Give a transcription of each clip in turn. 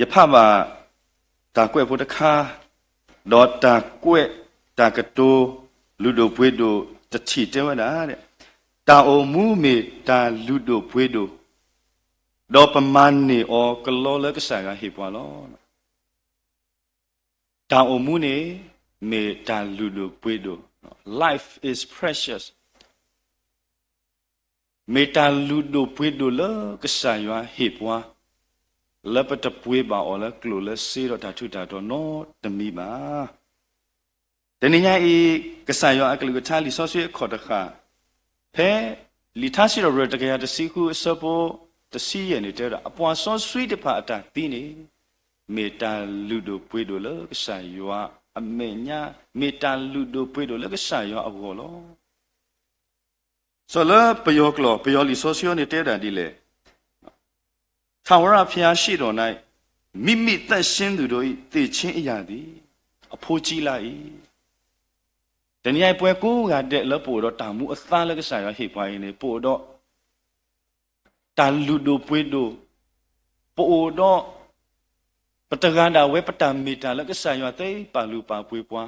ယဖးဘၣ်တၢ်ကွဲးဖိတခါ, ဒီးတၢ်ကွဲးတၢ်ကတိၤလုၢ်ဒိၣ်ပှ့ၤဒိၣ်တထံၣ်တဲဝဲဒၣ်, တၢ်အိၣ်မူမ့ၢ်တၢ်လုၢ်ဒိၣ်ပှ့ၤဒိၣ်, ဒီးပမၤန့ၢ်အီၤကလီလၢကစၢ်ယွၤဟ့ၣ်ပှၤလီၤ. တၢ်အိၣ်မူန့ၣ် မ့ၢ်တၢ်လုၢ်ဒိၣ်ပှ့ၤဒိၣ်, Life is precious. မ့ၢ်တၢ်လုၢ်ဒိၣ်ပှ့ၤဒိၣ်လၢကစၢ်ယွၤဟ့ၣ်ပှၤ, လၢပတပှ့ၤဘၣ်အီၤလၢကျိၣ်လၢစ့ဒီးတၢ်ထူးတၢ်တီၤနီတမံၤဘၣ်. တနံၤညါအံၤ ကစၢ်ယွၤအကလုၢ်ကထါလံာ်စီဆှံအခီၣ်တဃၣ်, ဖဲလံာ်ထါစံးထီၣ်ပတြၢၤတကယၤတဆံဃုအဆၢဖိတဆံယဲၢ်န့ၣ်တဲဝဲဒၣ်, အပှၤစီဆှံတဖၣ်အတၢ်သံန့ၣ် မ့ၢ်တၢ်လုၢ်ဒိၣ်ပှ့ၤဒိၣ်လၢကစၢ်ယွၤအမဲာ်ညါ, မ့ၢ်တၢ်လုၢ်ဒိၣ်ပှ့ၤဒိၣ်လၢကစၢ်ယွၤအဂီၢ်လီၤ. စီၤလၢပယီၤကျိာ် ပယီၤလံာ်စီဆှံန့ၣ်တဲဒၣ်ဒ်လဲၣ်, ထာဝရဘုရားရှေ့တော်၌ မိမိသန့်ရှင်းသူတို့၏ သန့်ရှင်းအရာသည် အဘိုးကြီးလှ၏. တနံၤညါအံၤပဝဲကိးဂၤဒဲးလၢပအိၣ်ဒီးတၢ်မူအသါလၢကစၢ်ယွၤဟ့ၣ်ပှၤအံၤန့ၣ် ပအိၣ်ဒီး တၢ်လုၢ်ဒိၣ်ပှ့ၤဒိၣ်, ပအိၣ်ဒီး ပတဂၤဒၣ်ဝဲပတၢ်မ့ၢ်တၢ်လၢကစၢ်ယွၤသ့ပာ်လုၢ်ပာ်ပှ့ၤပှၤ,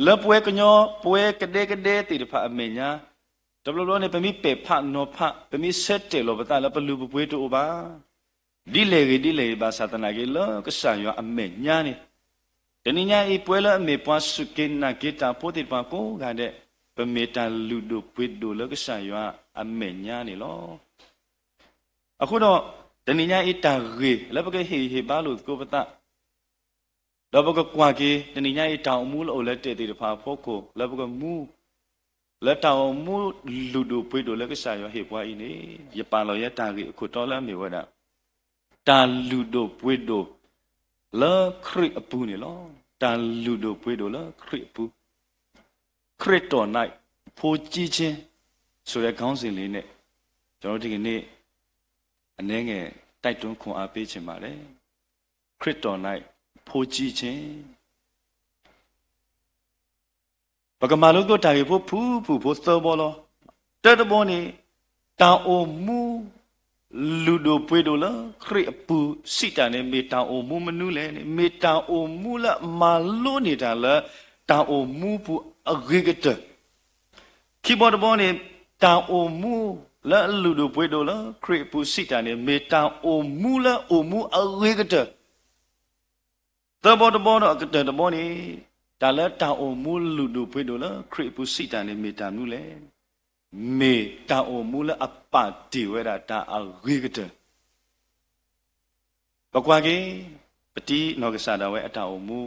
လၢပဝဲကညီ ပဝဲကဒဲကဒဲသ့ၣ်တဖၣ်အမဲာ်ညါ, တဘျီဘျီန့ၣ် ပမ့ၢ်ပဲာ်ဖးနီၤဖး ပမ့ၢ်ဆၢတဲာ်လီၤပသးလၢပလုၢ်ပပှ့ၤတအိၣ်ဘၣ်. ဒ်လဲၣ်ဂ့ၤဒ်လဲၣ်ဂ့ၤ ဘၣ်ဆၣ်သနာ်က့လၢကစၢ်ယွၤအမဲာ်ညါန့ၣ်, တနံၤညါအံၤ ပဝဲလၢအမ့ၢ်ပှၤစူၢ်က့ၤနာ်က့ၤတၢ်ဖိသ့ၣ်တဖၣ်ကိးဂၤဒဲး, ပမ့ၢ်တၢ်လုၢ်ဒိၣ်ပှ့ၤဒိၣ်လၢကစၢ်ယွၤအမဲာ်ညါန့ၣ်လီၤ. အဃိဒီး တနံၤညါအံၤတၢ်ဂ့ၢ်လၢပကဟ့ၣ်ဂံၢ်ဟ့ၣ်ဘါလိာ်သကိးပသး, ဒီးပကကွၢ်က့ၤ တနံၤညါအံၤတၢ်အိၣ်မူလၢအိၣ်လၢတဲသ့ၣ်တဖၣ်အဖီခိၣ် လၢပကမူ လၢတၢ်အိၣ်မူလုၢ်ဒိၣ်ပှ့ၤဒိၣ်လၢကစၢ်ယွၤဟ့ၣ်ပှၤအံၤန့ၣ်, ယပာ်လီၤယဲတၢ်ဂ့ၢ်အခိၣ်တီလၢအမ့ၢ်ဝဲဒၣ် တၢ်လုၢ်ဒိၣ်ပှ့ၤဒိၣ်လၢခရံာ်အပူၤန့ၣ်လီၤ. တၢ်လုၢ်ဒိၣ်ပှ့ၤဒိၣ်လၢခရံာ်အပူၤ, ခရစ်တော်၌ ဘိးကြီးခြင်း ဆိုတဲ့ခေါင်းစဉ်လေးနဲ့ ကျွန်တော်ဒီကနေ့ အနည်းငယ် တိုက်တွန်းခွန်အားပေးချင်ပါတယ်. ခရစ်တော်၌ ဘိးကြီးခြင်း ပကမၤလိသကိးတၢ်ဂ့ၢ်ဖိဖုၣ်ဖုၣ်ဖိသၢဘီလီၤ. တၢတဘီန့ၣ် တၢ်အိၣ်မူ လုၢ်ဒိၣ်ပှ့ၤဒိၣ်လၢခရံာ်အပူၤစံးတၢ်န့ၣ် မ့ၢ်တၢ်အိၣ်မူမနုၤလဲၣ်န့ၣ် မ့ၢ်တၢ်အိၣ်မူလၢအမၤလိန့ၢ်တၢ်လၢတၢ်အိၣ်မူပူၤအဂ့ၤကတၢၢ်. ခံဘီတဘီန့ၣ် တၢ်အိၣ်မူလၢအလုၢ်ဒိၣ်ပှ့ၤဒိၣ်လၢခရံာ်အပူၤစံးတၢ်န့ၣ် မ့ၢ်တၢ်အိၣ်မူလၢအိၣ်မူအဂ့ၤကတၢၢ်. သၢဘီတဘီဒီးအကတၢၢ်တဘီန့ၣ် တၢ်လၢတၢ်အိၣ်မူလုၢ်ဒိၣ်ပှ့ၤဒိၣ်လၢခရံာ်အပူၤစံးတၢ်န့ၣ် မ့ၢ်တၢ်မနုၤလဲၣ်. မ့ၢ်တၢ်အိၣ်မူလၢအပာ်တ့ၢ်ဝဲဒၣ်တၢ်အဂ့ၤကတၢၢ်. ပကွၢ်က့ၤ ပတံၤနီၢ်ကစၢ်ဒၣ်ဝဲအတၢ်အိၣ်မူ,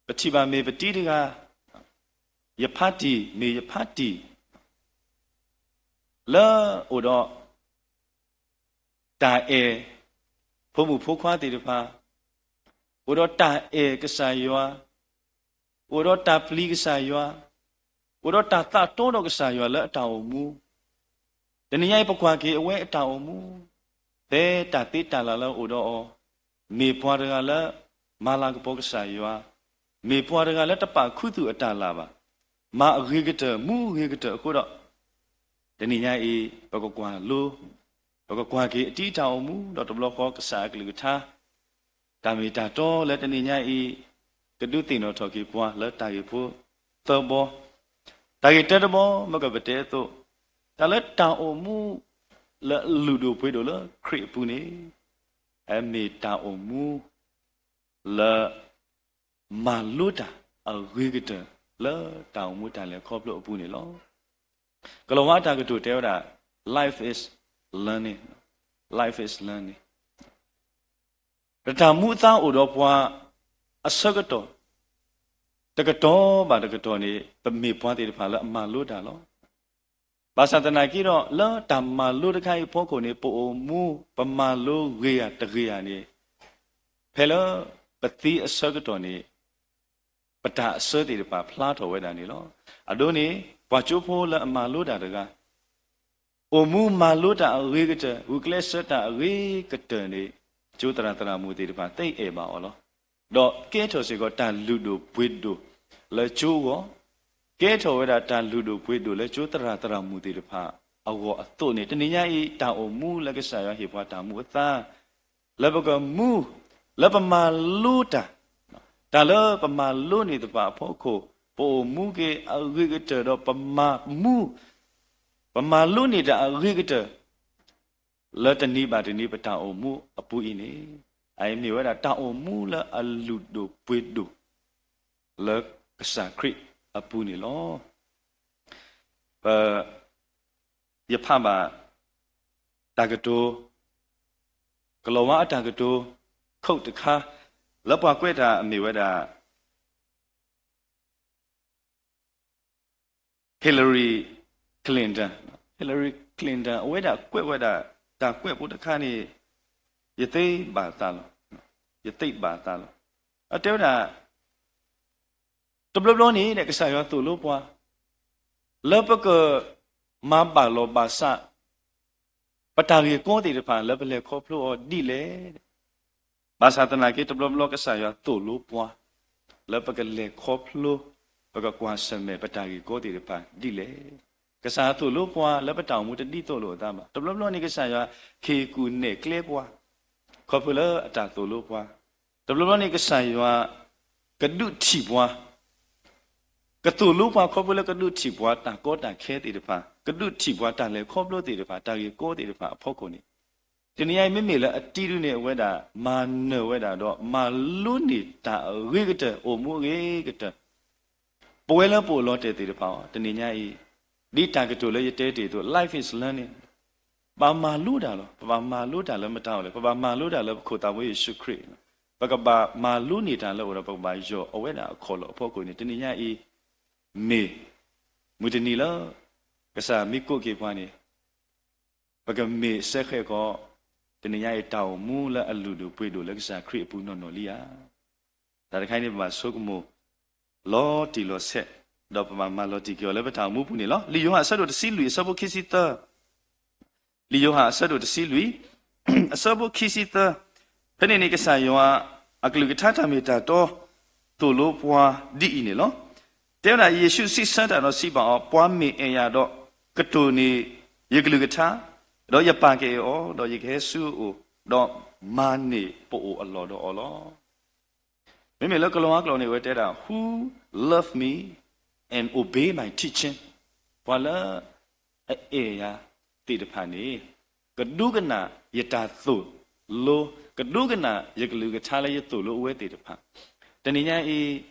ပထံၣ်ဘၣ်မ့ၢ်ပတံၤတဂၤ, ယဖါတံၢ်မ့ၢ်ယဖါတံၢ် လၢအိၣ်ဒီး တၢ်အဲၣ် ဖိမုၣ်ဖိခွါသ့ၣ်တဖၣ်, အိၣ်ဒီးတၢ်အဲၣ်ကစၢ်ယွၤ, အိၣ်ဒီးတၢ်ပျံၤကစၢ်ယွၤ, အိၣ်ဒီးတၢ်သးတီဒီးကစၢ်ယွၤလၢအတၢ်အိၣ်မူ, တနံၤညါအံၤပကွၢ်က့ၤအဝဲအတၢ်အိၣ်မူ, ဖဲတၢ်သ့တၢ်လၢ်လၢအိၣ်ဒီးအီၤ, မ့ၢ်ပှၤတဂၤလၢ မၤလၤကပီၤကစၢ်ယွၤ, မ့ၢ်ပှၤတဂၤလၢတပာ်ခူသူၣ်အတၢ်လၢ်ဘၣ်, မၤအဂ့ၤကတၢၢ် မူဂ့ၤကတၢၢ်အဃိဒီး, တနံၤညါအံၤ ပကကွၢ်လိ, ပကကွၢ်က့ၤအတံၤတၢ်အိၣ်မူ ဒီးတဘျီဃီကစၢ်အကလုၢ်ကထါ တၢ်မ့ၢ်တၢ်တီလၢတနံၤညါအံၤ ကဒုးသ့ၣ်နီၣ်ထီၣ်က့ၤပှၤလၢတၢ်ဂ့ၢ်ဖိသၢဘီ, တၢ်ဂ့ၢ်တၢတဘီ မ့ၢ်ကပတဲအသိး, တၢ်လၢတၢ်အိၣ်မူလၢအလုၢ်ဒိၣ်ပှ့ၤဒိၣ်လၢခရံာ်အပူၤန့ၣ်, အမ့ၢ်တၢ်အိၣ်မူလၢ မၤလိတၢ်အဂ့ၤကတၢၢ်လၢတၢ်အိၣ်မူတၢ်လဲၤခီဖျိအပူၤန့ၣ်လီၤ. ကလီၤဝါတၢ်ကတိၤတဲဝဲဒၣ် life is learning, life is learning. တၢ်မူအသါအိၣ်ဒီးပှၤအဆၢကတီၢ် တကတီၢ်ဘၣ်တကတီၢ်န့ၣ် ပမ့ၢ်ပှၤသ့ၣ်တဖၣ်လၢအမၤလိတၢ်လီၤ. ဘၣ်ဆၣ်သနာ်က့ဒီး လၢတၢ်မၤလိတခါအံၤအဖီခိၣ်န့ၣ် ပအိၣ်မူ ပမၤလိဂ့ၤတၢ်တဂ့ၤတၢ်န့ၣ် ဖဲလၢပသံအဆၢကတီၢ်န့ၣ် ပတၢ်အဆၢသ့ၣ်တဖၣ်ဖျါထီၣ်ဝဲဒၣ်န့ၣ်လီၤ. အဒိန့ၣ် ပှၤကၠိဖိလၢအမၤလိတၢ်တဂၤ အိၣ်မူမၤလိတၢ်အဂ့ၤကတၢၢ် ဂုာ်ကျဲးစၢးတၢ်အဂ့ၤကတၢၢ်န့ၣ် ကၠိသရၣ်သရၣ်မုၣ်သ့ၣ်တဖၣ်သ့အဲၣ်ဘၣ်အီၤလီၤ. ဒီးကဲထီၣ်စ့ၢ်ကီးတၢ်လုၢ်ဒိၣ်ပှ့ၤဒိၣ်လၢကၠိအဂီၢ်, ကဲထီၣ်ဝဲဒၣ်တၢ်လုၢ်ဒိၣ်ပှ့ၤဒိၣ်လၢကၠိသရၣ်သရၣ်မုၣ်သ့ၣ်တဖၣ်အဂီၢ်အသိးန့ၣ် တနံၤညါအံၤ တၢ်အိၣ်မူလၢကစၢ်ယွၤဟ့ၣ်ပှၤတၢ်မူအသါ လၢပကမူ, လၢပမၤလိတၢ်, တၢ်လၢပမၤလိန့ၢ်သပှၢ်အဖီခိၣ်, ပအိၣ်မူက့ၤအဂ့ၤကတၢၢ်ဒီးပမၤမူ, ပမၤလိန့ၢ်တၢ်အဂ့ၤကတၢၢ် လၢတနံၤဘၣ်တနံၤပတၢ်အိၣ်မူအပူၤအံၤန့ၣ်, အအံၤမ့ၢ်ဝဲဒၣ်တၢ်အိၣ်မူလၢအလုၢ်ဒိၣ်ပှ့ၤဒိၣ် လၢကစၢ်ခရံာ်အပူၤန့ၣ်လီၤ. ပ, ယဖးဘၣ်တၢ်ကတိၤ, ကလီၤဝါအတၢ်ကတိၤ, quote တခါ, လၢပှၤကွဲးတၢ်အမ့ၢ်ဝဲဒၣ် Hillary Clinton, Hillary Clinton အဝဲဒၣ်ကွဲးဝဲဒၣ် တၢ်ကွဲးဖိတခါန့ၣ်, ယသ့ဘၣ်သးလီၤ, ယသ့ဘၣ်သးလီၤ. အတဲဝဲဒၣ်, တဘျီဘျီန့ၣ် ကစၢ်ယွၤသိၣ်လိပှၤ, လၢပကမၤဘၣ်လီၤဘၣ်စး ပတၢ်ဂ့ၢ်ကီသ့ၣ်တဖၣ်လၢပလဲၤခီဖျိအီၤဒ်လဲၣ်. ဘၣ်ဆၣ်သနာ်က့ တဘျီဘျီကစၢ်ယွၤသိၣ်လိပှၤ လၢပကလဲၤခီဖျိ, ပကကွၢ်ဆၢၣ်မဲာ်ပတၢ်ဂ့ၢ်ကီသ့ၣ်တဖၣ်ဒ်လဲၣ်. ကစၢ်ယွၤသိၣ်လိပှၤလၢပတၢ်အိၣ်မူတဒ်သိးလိာ်အသးဘၣ်. တဘျီဘျီန့ၣ် ကစၢ်ယွၤဟ့ၣ်ကူၣ်နဲၣ်ကျဲပှၤ ခီဖျိလၢအတၢ်သိၣ်လိပှၤ. တဘျီဘျီန့ၣ် ကစၢ်ယွၤ ကဒုးထံၣ်ပှၤ, ကသိၣ်လိပှၤခီဖျိလၢကဒုးထံၣ်ပှၤတၢ်ကီတၢ်ခဲသ့ၣ်တဖၣ်, ကဒုးထံၣ်ပှၤတၢ်လဲၤခီဖျိသ့ၣ်တဖၣ်, တၢ်ဂ့ၢ်ကီသ့ၣ်တဖၣ်အဖီခိၣ်န့ၣ်, တနံၤညါအံၤမ့မ့ၢ်လၢအတံၤဒုန့ၣ် အဝဲဒၣ်မၤနၢၤဝဲဒၣ်ဒီး မၤလိန့ၢ်တၢ်အဂ့ၤကတၢၢ်, အိၣ်မူအဂ့ၤကတၢၢ် ပဝဲလၢပအိၣ်လီၤတဲာ်သ့ၣ်တဖၣ်အီၤ တနံၤညါအံၤ, ဒ်တၢ်ကတိၤလၢယတဲတ့ၢ်အသိး life is learning, ဘၣ်မၤလိတၢ်လီၤ. ပဘၣ်မၤလိတၢ်လၢမတၤအိၣ်လဲၣ်, ပဘၣ်မၤလိတၢ်လၢပခိၣ်သးဖိယ့ၣ်ၡူးခရံာ်, ပကဘၣ်မၤလိန့ၢ်တၢ်လၢအအိၣ်ဒီး ပကဘၣ်ယီၢ်အဝဲဒၣ်အခီၣ်လီၢ်အဖီခိၣ်န့ၣ် တနံၤညါအံၤ, မ့ၢ်, မုၢ်တနံၤလၢ ကစၢ်မ့ၢ်ကိးက့ၤပှၤန့ၣ် ပကမ့ၢ်စဲဃဲးကီး, တနံၤညါအံၤ တၢ်အိၣ်မူလၢအလုၢ်ဒိၣ်ပှ့ၤဒိၣ်လၢကစၢ်ခရံာ်အပူၤနီၢ်နီၢ်လံဧါ. တၢ်တခါအံၤန့ၣ် ပဘၣ်ဆိကမိၣ် လီၤတံၢ်လီၤဆဲး, ဒီးပဘၣ်မၤလီၤတံၢ်က့ၤအီၤလၢပတၢ်အိၣ်မူပူၤန့ၣ်လီၤ. လံာ်ယိၤဟၣ်အဆၢဒိၣ်တဆံလွံၢ် အဆၢဖိခံဆံသၢ, လံာ်ယိၤဟၣ်အဆၢဒိၣ်တဆံလွံၢ် အဆၢဖိခံဆံသၢ, ဖဲန့ၣ်န့ၣ် ကစၢ်ယွၤအကလုၢ်ကထါတၢ်မ့ၢ်တၢ်တီ သိၣ်လိပှၤဒ်အံၤန့ၣ်လီၤ. တဲဝဲဒၣ် ယ့ၣ်ၡူးစံးဆၢတၢ်ဒီးစံးဘၣ်အီၤ, ပှၤမ့ၢ်အဲၣ်ယၤဒီး ကတိၢ်န့ၢ်ယကလုၢ်ကထါ, ဒီးယပာ်ကအဲၣ်အီၤ, ဒီးယကဟဲဆူအအိၣ်, ဒီးမၤန့ၢ်ပအိၣ်အလီၢ်ဒီးအီၤလီၤ. မ့မ့ၢ်လၢကလီၤဝါကျိာ်န့ၣ် အဝဲတဲဒၣ် Who love me and obey my teaching, ပှၤလၢအအဲၣ်ယၤသ့ၣ်တဖၣ်န့ၣ် ကဒိကနၣ်ယတၢ်သိၣ်လိ, ကဒိကနၣ်ယကလုၢ်ကထါလၢယသိၣ်လိအဝဲသ့ၣ်တဖၣ်. တနံၤညါအံၤ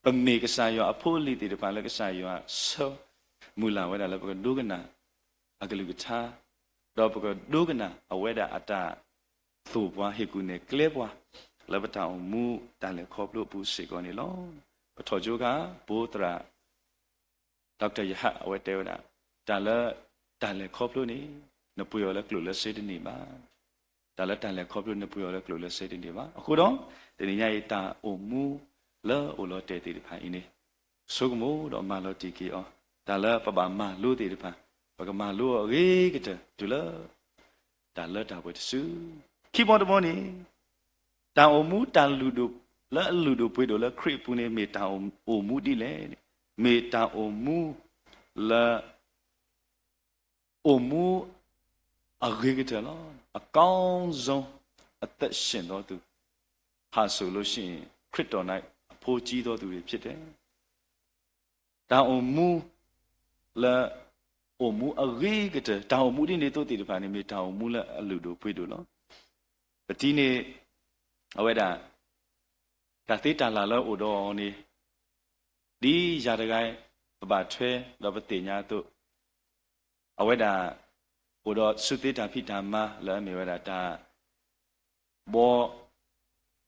ပမ့ၢ်ကစၢ်ယွၤအဖိအလံၤသ့ၣ်တဖၣ်လၢကစၢ်ယွၤဆၢမုၢ်လၢ်ဝဲဒၣ်လၢပကဒိကနၣ်အကလုၢ်ကထါ, ဒီးပကဒိကနၣ်အဝဲဒၣ်အတၢ်သိၣ်ပှၤဟ့ၣ်ကူၣ်နဲၣ်ကျဲပှၤ လၢပတၢ်အိၣ်မူတၢ်လဲၤခီဖျိအပူၤစ့ၢ်ကီးန့ၣ်လီၤ. ပထီၣ်ကၠိခါ ဘိသရၣ် Doctor Yehud အဝဲတဲဝဲဒၣ်, တၢ်လၢတၢ်လဲၤခီဖျိန့ၣ် နပှ့ၤအီၤလၢကျိၣ်လၢစ့တန့ၢ်ဘၣ်. တၢ်လၢတၢ်လဲၤခီဖျိန့ၣ် နပှ့ၤအီၤလၢကျိၣ်လၢစ့တန့ၢ်ဘၣ်. အဃိဒီး တနံၤညါအံၤ တၢ်အိၣ်မူလၢအိၣ်လီၤတဲာ်သ့ၣ်တဖၣ်အံၤန့ၣ် ဆိကမိၣ်ဒီးမၤလီၤတံၢ်က့ၤအီၤ, တၢ်လၢပဘၣ်မၤလိသ့ၣ်တဖၣ် ပကမၤလိအီၤအဂ့ၤကတၢၢ်တုၤလၢ တၢ်လၢတၢ်ပှဲၤတစု. ခံဘီတဘီန့ၣ် တၢ်အိၣ်မူတၢ်လုၢ်ဒိၣ် လၢအလုၢ်ဒိၣ်ပှ့ၤဒိၣ်လၢခရံာ်အပူၤန့ၣ် မ့ၢ်တၢ်အိၣ်မူဒ်လဲၣ်န့ၣ်, မ့ၢ်တၢ်အိၣ်မူလၢ အိၣ်မူအဂ့ၤကတၢၢ်လီၤ. အကောင်းဆုံးအသက်ရှင်သောသူ, ဟာဆိုလို့ရှိရင် ခရစ်တော်၌အဘိုးကြီးသောသူတွေဖြစ်တယ်. တၢ်အိၣ်မူလၢ အိၣ်မူအဂ့ၤကတၢၢ်, တၢ်အိၣ်မူဒ်န့ၣ်အသိးသ့ၣ်တဖၣ်န့ၣ် မ့ၢ်တၢ်အိၣ်မူလၢအလုၢ်ဒိၣ်ပှ့ၤဒိၣ်လီၤ. ပတံၤန့ၣ် အဝဲဒၣ် တၢ်သ့တၢ်လၢ်လၢအိၣ်ဒီးအီၤန့ၣ် ဒ်ယၤတဂၤ ပဘၣ်ထွဲဒီးပသ့ၣ်ညါအသိး အဝဲဒၣ် အိၣ်ဒီးစုသ့တၢ်ဖံးတၢ်မၤလၢအမ့ၢ်ဝဲဒၣ်တၢ်ဘှီ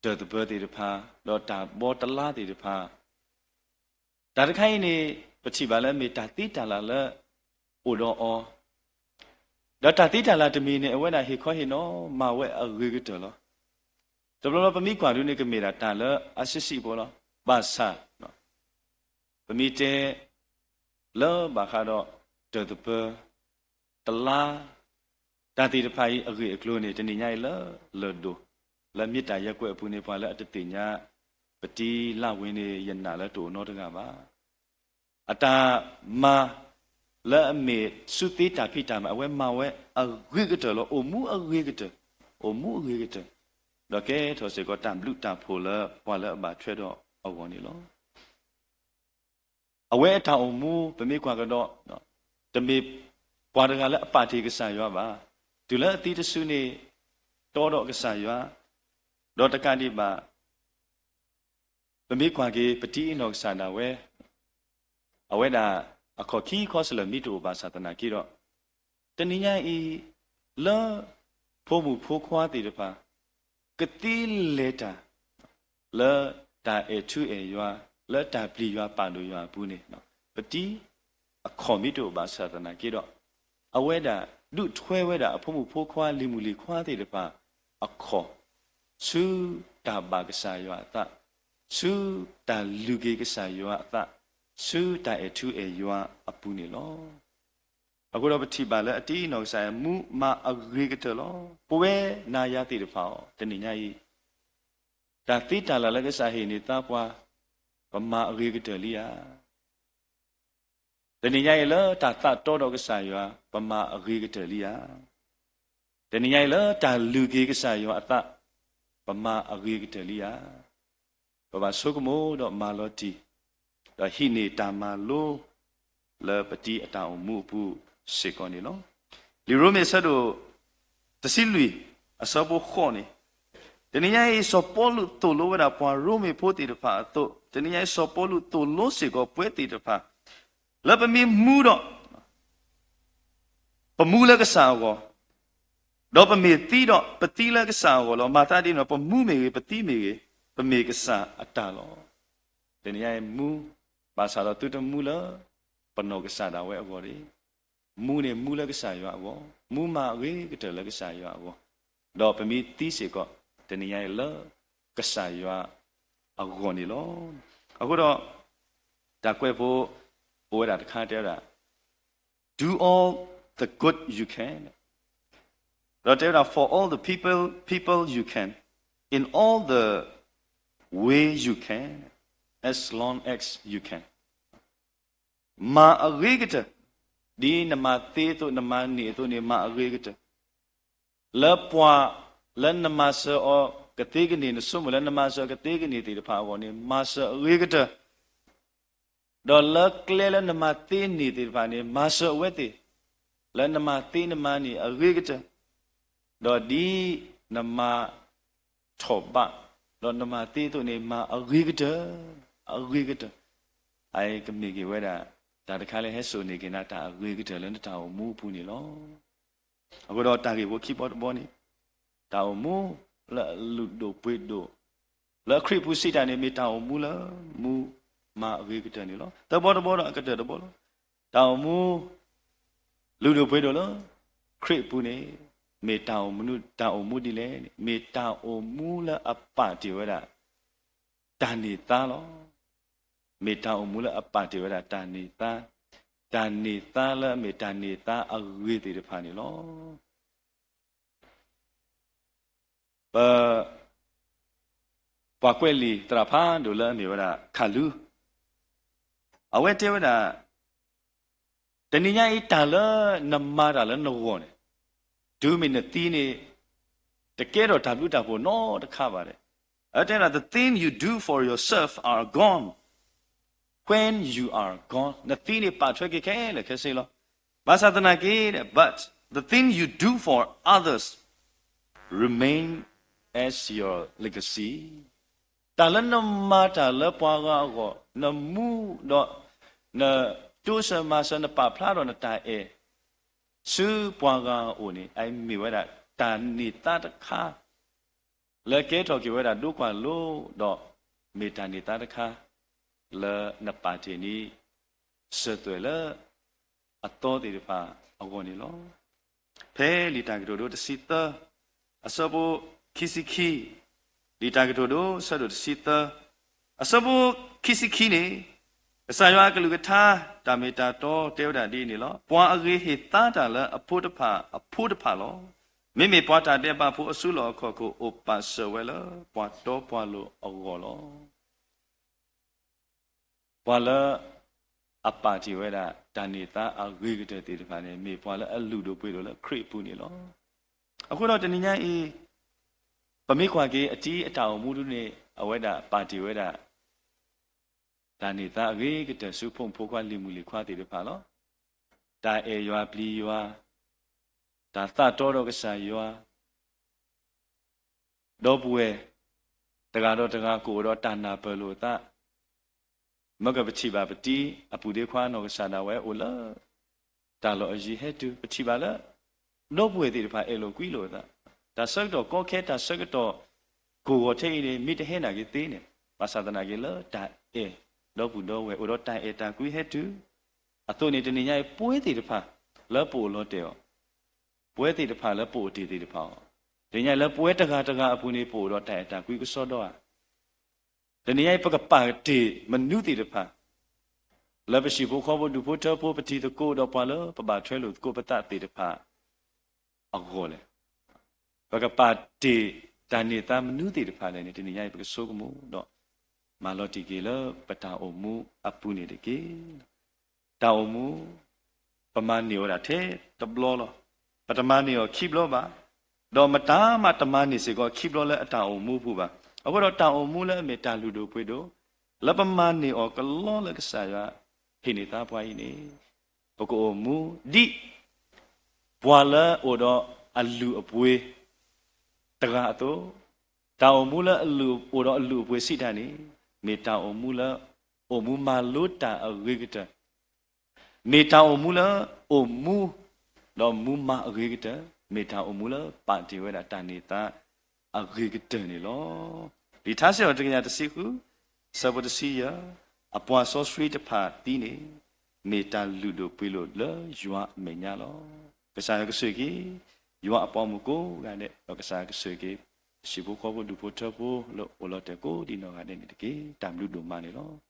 တၢၢ်သပၢၤသ့ၣ်တဖၣ်, ဒီးတၢ်ဘှီတလါသ့ၣ်တဖၣ်, တၢ်တခါအံၤန့ၣ် ပထံၣ်ဘၣ်လၢအမ့ၢ်တၢ်သ့တၢ်လၢ်လၢအိၣ်ဒီးအီၤ, ဒီးတၢ်သ့တၢ်လၢ်တမံၤန့ၣ် အဝဲဒၣ်ဟ့ၣ်ခီဟ့ၣ်နီၤမၤဝဲအဂ့ၤကတၢၢ်လီၤ. တဘျီဘျီပမ့ၢ်ကွၢ်ဒုန့ၣ် ကမ့ၢ်ဒၣ်တၢ်လၢအဆံးဆံးဖိလီၤ. ဘၣ်ဆၣ် ပမ့ၢ်တဲ လၢဘၣ်ဃးဒီး တၢ်သပၢၤ တလါ တၢ်သ့ၣ်တဖၣ်အံၤအဂ့ၢ်အကျိၤန့ၣ် တနံၤညါအံၤလၢလၢၢ်ဒိၣ် လၢမ့ၢ်တၢ်ယဲၢ်ကွဲးအပူၤန့ၣ် ပှၤလၢအတသ့ၣ်ညါ ပတံၤလၢ်ဝ့ၤန့ၣ် ယနာ်လၢတအိၣ်နီတဂၤဘၣ်. အတၢ်မၤ လၢအမ့ၢ်စုသ့တၢ်ဖံးတၢ်မၤ အဝဲမၤဝဲအဂ့ၤကတၢၢ်လီၤ. အိၣ်မူအဂ့ၤကတၢၢ် အိၣ်မူအဂ့ၤကတၢၢ်, ဒီးကဲထီၣ်စ့ၢ်ကီးတၢ်ဘျုးတၢ်ဖှိၣ်လၢပှၤလၢအဘၣ်ထွဲဒီးအဂီၢ်န့ၣ်လီၤ. အဝဲအတၢ်အိၣ်မူ ပမ့ၢ်ကွၢ်ကဒီး, တမ့ၢ်ပှၤတဂၤလၢအပာ်တ့ၢ်ကစၢ်ယွၤဘၣ်. တုၤလၢအသံတစုန့ၣ် တီဒီးကစၢ်ယွၤ, ဒီးတကးဒံးဘၣ် ပမ့ၢ်ကွၢ်က့ၤ ပတံအ့ၣ်နီၢ်ကစၢ်ဒၣ်ဝဲ, အဝဲဒၣ်အခီၣ်ခံခီစလၢာ်မ့ၢ်တအိၣ်ဘၣ်ဆၣ်သနာ်က့ဒီး, တနံၤညါအံၤ လၢဖိမုၣ်ဖိခွါသ့ၣ်တဖၣ် ကသ့လဲၤတၢ် လၢတၢ်အဲၣ်ထူအဲၣ်ယွၤ, လၢတၢ်ပျံၤယွၤပာ်ဒိၣ်ယွၤအပူၤန့ၣ်, ပတံအခီၣ်မ့ၢ်တအိၣ်ဘၣ်ဆၣ်သနာ်က့ဒီး, အဝဲဒၣ်ဒုးထွဲဝဲဒၣ်အဖိမုၣ်ဖိခွါလံၤမုၣ်လံၤခွါသ့ၣ်တဖၣ်အခီၣ်, ဆူတၢ်ဘၣ်ကစၢ်ယွၤအသး, ဆူတၢ်လုၢ်က့ၤကစၢ်ယွၤအသး, ဆူတၢ်အဲၣ်ထူအဲၣ်ယွၤအပူၤန့ၣ်လီၤ. အဃိဒီးပထံၣ်ဘၣ်လၢအတံအ့ၣ်နီၢ်ကစၢ်အံၤ မူမၤအဂ့ၤကတၢၢ်လီၤ. ပဝဲနၤယၤသ့ၣ်တဖၣ်အံၤ တနံၤညါအံၤ, တၢ်သ့တၢ်လၢ်လၢကစၢ်ဟ့ၣ်န့ၢ်သါပှၤ, ပမၤအဂ့ၤကတၢၢ်လံဧါ. တနံၤညါအံၤ လၢတၢ်သးတီဒီးကစၢ်ယွၤ ပမၤအဂ့ၤကတၢၢ်လံဧါ. တနံၤညါအံၤ လၢတၢ်လုၢ်က့ၤကစၢ်ယွၤအသး ပမၤအဂ့ၤကတၢၢ်လံဧါ. ပဘၣ်ဆိကမိၣ်ဒီးမၤလီၤတံၢ်, ဒီးဟံးန့ၢ်တၢ်မၤလိ လၢပတံအတၢ်အိၣ်မူအပူၤစ့ၢ်ကီးန့ၣ်လီၤ. လံာ်ရိမ့ၤအဆၢဒိၣ်တဆံလွံၢ် အဆၢဖိဃိးန့ၣ်, တနံၤညါအံၤ စီၤပီလူးသိၣ်လိဝဲဒၣ်ပှၤရိမ့ၤဖိသ့ၣ်တဖၣ်အသိး, တနံၤညါအံၤ စီၤပီလူးသိၣ်လိစ့ၢ်ကီးပဝဲသ့ၣ်တဖၣ် လၢပမ့ၢ်မူဒီး ပမူလၢကစၢ်အဂီၢ်, ဒီးပမ့ၢ်သံဒီး ပသံလၢကစၢ်အဂီၢ်လီၤ. မၤသးဒ်န့ၣ်ဒီး ပမူမ့ၢ်ဂ့ၤ, ပသံမ့ၢ်ဂ့ၤ, ပမ့ၢ်ကစၢ်အတၢ်လီၤ. တနံၤညါအံၤမူ, ဘၣ်ဆၣ်ဒီးသုတမူလၢ ပနီၢ်ကစၢ်ဒၣ်ဝဲအဂီၢ်တဂ့ၤ. မူန့ၣ်မူလၢကစၢ်ယွၤအဂီၢ်, မူမၤအဂ့ၤကတၢၢ်လၢကစၢ်ယွၤအဂီၢ်, ဒီးပမ့ၢ်သံစ့ၢ်ကီး တနံၤညါအံၤလၢ ကစၢ်ယွၤအဂီၢ်န့ၣ်လီၤ. အဃိဒီး တၢ်ကွဲးဖိ အိၣ်ဝဲဒၣ်တခါတဲဝဲဒၣ် do all the good you can, ဒီးတဲဝဲဒၣ် for all the people, people you can, in all the way you can, as long as you can. မၤအဂ့ၤကတၢၢ်, ဒ်နမၤသ့အသိး နမၤန့ၢ်အသိးန့ၣ် မၤအဂ့ၤကတၢၢ်, လၢပှၤလၢနမၤစၢၤအီၤကသ့ကန့ၢ်, နဆိကမိၣ်လၢနမၤစၢၤအီၤကသ့ကန့ၢ်သ့ၣ်တဖၣ်အဂီၢ်န့ၣ် မၤစၢၤအဂ့ၤကတၢၢ်, ဒီးလၢကျဲလၢနမၤသ့န့ၢ်သ့ၣ်တဖၣ်န့ၣ် မၤစၢၤအဝဲသ့ၣ်, လၢနမၤသ့နမၤန့ၢ်အဂ့ၤကတၢၢ်, ဒီးဒ်နမၤထီၣ်ဘး, ဒီးနမၤသ့အသိးန့ၣ် မၤအဂ့ၤကတၢၢ်, အဂ့ၤကတၢၢ်. အအံၤကမ့ၢ်က့ၤဝဲဒၣ် တၢ်တခါလၢဟဲစိာ်န့ၢ်က့ၤနၤတၢ်အဂ့ၤကတၢၢ်လၢနတၢ်အိၣ်မူအပူၤန့ၣ်လီၤ. အဃိဒီးတၢ်ဂ့ၢ်ဖိခံဘီတဘီန့ၣ်, တၢ်အိၣ်မူလၢအလုၢ်ဒိၣ်ပှ့ၤဒိၣ်, လၢခရံာ်ပူၤစံးတၢ်န့ၣ် မ့ၢ်တၢ်အိၣ်မူလၢမူမၤအဂ့ၤကတၢၢ်န့ၣ်လီၤ. သၢဘီတဘီဒီးအကတၢၢ်တဘီလီၤ. တၢ်အိၣ်မူလုၢ်ဒိၣ်ပှ့ၤဒိၣ်လၢခရံာ်အပူၤန့ၣ် မ့ၢ်တၢ်အိၣ်မူ, တၢ်အိၣ်မူဒ်လဲၣ်န့ၣ် မ့ၢ်တၢ်အိၣ်မူလၢအပာ်တ့ၢ်ဝဲဒၣ် တၢ်န့ၢ်သါလီၤ. မ့ၢ်တၢ်အိၣ်မူလၢအပာ်တ့ၢ်ဝဲဒၣ်တၢ်န့ၢ်သါ, တၢ်န့ၢ်သါလၢအမ့ၢ်တၢ်န့ၢ်သါအဂ့ၤသ့ၣ်တဖၣ်န့ၣ်လီၤ. ပ, ပှၤကွဲးလံာ်သရၣ်ဖးဒိၣ်လၢအမ့ၢ်ဝဲဒၣ် ခးလူ, အဝဲတဲဝဲဒၣ် တနံၤညါအံၤ တၢ်လၢနမၤတၢ်လၢနဂီၢ်န့ၣ်, တုၤမ့ၢ်နသံန့ၣ် တကဲထီၣ်တၢ်ဘျုးတၢ်ဖှိၣ်နီတခါဘၣ်ဒီး, အတဲဒၣ် the thing you do for yourself are gone when you are gone. နသံန့ၣ်ပာ်ထွဲက့ၤခဲလၢာ်ခဲဆ့လီၤ. ဘၣ်ဆၣ်သနာ်က့ but the thing you do for others remain as your legacy. တၢ်လၢနမၤတၢ်လၢပှၤဂၤအဂီၢ်, နမူဒီး နတိစၢၤမၤစၢၤ နပာ်ဖျါဒီးနတၢ်အဲၣ် ဆူပှၤဂၤအအိၣ်န့ၣ် အမ့ၢ်ဝဲဒၣ်တၢ်န့ၢ်သါတခါ လၢကဲထီၣ်က့ၤဝဲဒၣ်ဒိကွၢ်လိဒီး မ့ၢ်တၢ်န့ၢ်သါတခါ လၢနပာ်တ့ၢ်န့ၣ် စၢၤသွဲၣ်လၢအသီသ့ၣ်တဖၣ်အဂီၢ်န့ၣ်လီၤ. ဖဲလံာ်တၢ်ကတိၤဒိတဆံသၢ အဆၢဖိခံဆံခံ, လံာ်တၢ်ကတိၤဒိ ဆၢဒိၣ်တဆံသၢ အဆၢဖိခံဆံခံန့ၣ်, ကစၢ်ယွၤအကလုၢ်ကထါ တၢ်မ့ၢ်တၢ်တီတဲဝဲဒၣ်ဒ်အံၤန့ၣ်လီၤ. ပှၤအဂ့ၤဟ့ၣ်သါတၢ်လၢအဖိတဖၣ်အဖိတဖၣ်လီၤ. မ့မ့ၢ်ပှၤတၢ်ဒဲးဘးဖိအစုလီၢ်အခီၣ်ခိၣ် အိၣ်ပာ်စၢၤဝဲလၢပှၤတီပှၤလိၤအဂီၢ်လီၤ. ပှၤလၢအပာ်တ့ၢ်ဝဲဒၣ် တၢ်န့ၢ်သါအဂ့ၤကတၢၢ်သ့ၣ်တဖၣ်န့ၣ် မ့ၢ်ပှၤလၢအလုၢ်ဒိၣ်ပှ့ၤဒိၣ်လၢခရံာ်အပူၤန့ၣ်လီၤ. အဃိဒီးတနံၤညါအံၤ ပမ့ၢ်ကွၢ်က့ၤအတံၤအတၢ်အိၣ်မူဒ်န့ၣ် အဝဲဒၣ်ပာ်တ့ၢ်ဝဲဒၣ် တၢ်န့ၢ်သါအဂ့ၤကတၢၢ်ဆူဖိမုၣ်ဖိခွါလံၤမုၣ်လံၤခွါသ့ၣ်တဖၣ်လီၤ. တၢ်အဲၣ်ယွၤပျံၤယွၤ, တၢ်သးတီဒီးကစၢ်ယွၤ, ဒီပုၢ်ဝဲၢ် တဂၤဒီးတဂၤကအိၣ်ဒီးတၢ်နၢ်ပၢၢ်လိာ်အသး, မ့ၢ်ကပထံၣ်ဘၣ်ပတံၤအပုၢ်ဒ့ခွါအနီၢ်ကစၢ်ဒၣ်ဝဲအိၣ်လၢ တၢ်လီၢ်အယံၤဟဲတုၤ ပထံၣ်ဘၣ်လၢ ဒီပုၢ်ဝဲၢ်သ့ၣ်တဖၣ်အဲၣ်လိာ်ကွံလိာ်အသး, တၢ်ဆၢကတီၢ်ကီခဲ တၢ်ဆၢကတီၢ်ကိၢ်ဂီၤထဲအံၤန့ၣ် မ့ၢ်တဟဲနၢ်က့ၤသ့န့ၣ် ဘၣ်ဆၣ်သနာ်က့လၢတၢ်အဲၣ် ဒီပုၢ်ဒီဝဲၢ်အိၣ်ဒီးတၢ်အဲၣ်တၢ်ကွံဟဲတုၤ အသိးန့ၣ် တနံၤညါအံၤပဝဲသ့ၣ်တဖၣ် လၢပအိၣ်လီၤတဲာ်အီၤ, ပဝဲသ့ၣ်တဖၣ်လၢပအိၣ်တ့ၢ်သ့ၣ်တဖၣ်အီၤ, တနံၤညါအံၤလၢပဝဲတဂၤတဂၤအပူၤန့ၣ် ပအိၣ်ဒီးတၢ်အဲၣ်တၢ်ကွံကစီဒီဧါ. တနံၤညါအံၤ ပကပာ်တ့ၢ်မနုၤသ့ၣ်တဖၣ် လၢပဟံၣ်ဖိဃီဖိဒူၣ်ဖိထၢဖိ ပတံၤသကိးဒီးပှၤလၢပဘၣ်ထွဲလိာ်သကိးပသးသ့ၣ်တဖၣ်အဂီၢ်လဲၣ်. ပကပာ်တ့ၢ်တၢ်န့ၢ်သါမနုၤသ့ၣ်တဖၣ်လဲၣ်န့ၣ် တနံၤညါအံၤပကဆိကမိၣ်ဒီး မၤလီၤတံၢ်က့ၤလၢပတၢ်အိၣ်မူအပူၤန့ၣ်တက့ၢ်. တၢ်အိၣ်မူ ပမၤန့ၢ်အီၤဒၣ်ထဲတဘျီလီၤ. ပတမၤန့ၢ်အီၤခံဘျီဘၣ်, ဒီးမတၤမးတမၤန့ၢ်စ့ၢ်ကီးခံဘျီလၢအတၢ်အိၣ်မူပူၤဘၣ်. အဃိဒီးတၢ်အိၣ်မူလၢအမ့ၢ်တၢ်လုၢ်ဒိၣ်ပှ့ၤဒိၣ် လၢပမၤန့ၢ်အီၤကလီလၢကစၢ်ယွၤဟ့ၣ်န့ၢ်သါပှၤအံၤန့ၣ် ပကအိၣ်မူဒ် ပှၤလၢအိၣ်ဒီးအလုၢ်အပှ့ၤ တဂၤအသိး, တၢ်အိၣ်မူလၢအလုၢ်အိၣ်ဒီးအလုၢ်အပှ့ၤစံးတၢ်န့ၣ် မ့ၢ်တၢ်အိၣ်မူလၢ အိၣ်မူမၤလိတၢ်အဂ့ၤကတၢၢ်, မ့ၢ်တၢ်အိၣ်မူလၢ အိၣ်မူ ဒီးမူမၤအဂ့ၤကတၢၢ်, မ့ၢ်တၢ်အိၣ်မူလၢပာ်တ့ၢ်ဝဲဒၣ်တၢ်န့ၢ်သါအဂ့ၤကတၢၢ်န့ၣ်လီၤ. လံာ်ထါစံးထီၣ်ပတြၢၤတကယၤတဆံဃု ဆၢဖိတဆံယဲၢ်, အပှၤစီဆှံတဖၣ်သံန့ၣ် မ့ၢ်တၢ်လုၢ်ဒိၣ်ပှ့ၤဒိၣ်လၢယွၤအမဲာ်ညါလီၤ. ကစၢ်ယွၤကဆိၣ်ဂ့ၤက့ၤ ယွၤအပှၤမုၣ်ကိးဂၤဒဲး, ဒီးကစၢ်ယွၤကဆိၣ်ဂ့ၤက့ၤ ဟံၣ်ဖိဃီဖိဒူၣ်ဖိထၢဖိလၢအိၣ်လီၤတဲာ်ကိးဒံးနီၢ်ဂၤဒဲးန့ၣ်တက့ၢ်. တၢ်ဘျုးဒိၣ်မးန့ၣ်လီၤ.